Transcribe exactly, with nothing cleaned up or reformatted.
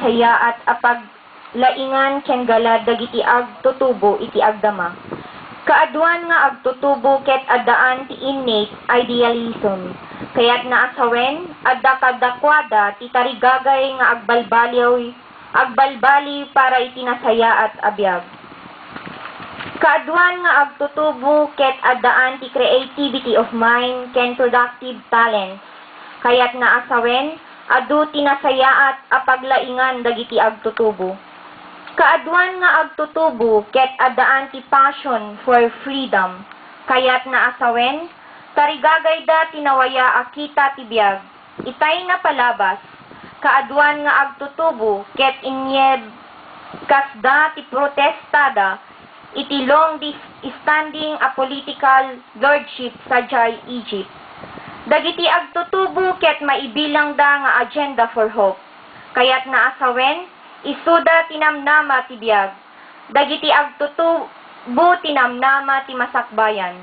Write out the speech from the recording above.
tinasayaat a paglaingan ken galad dagiti agtutubo iti agdama. Kaaduan nga agtutubo ket addaan ti innate idealism, kayatna a sawen, adda kadakuada ti tarigagay nga agbalbaliw, agbalbaliw para iti nasayaat a biag. Kaaduan nga agtutubo ket addaan ti creativity of mind ken productive talent, kayatna a sawen, adu ti nasayaat a paglaingan dagiti agtutubo. Kaaduan nga agtutubo ket addaan ti passion for freedom, kayatna a sawen, tarigagayda ti nawaya a kita ti biag. Itay nga palabas, kaaduan nga agtutubo ket inyebkasda ti protestada iti long dis-, standing a political lordship sadiay Egypt. Dagiti agtutubo ket maibilangda nga agenda for hope, kayatna a sawen, isuda ti namnama ti biag. Dagiti agtutubo ti namnama ti masakbayan.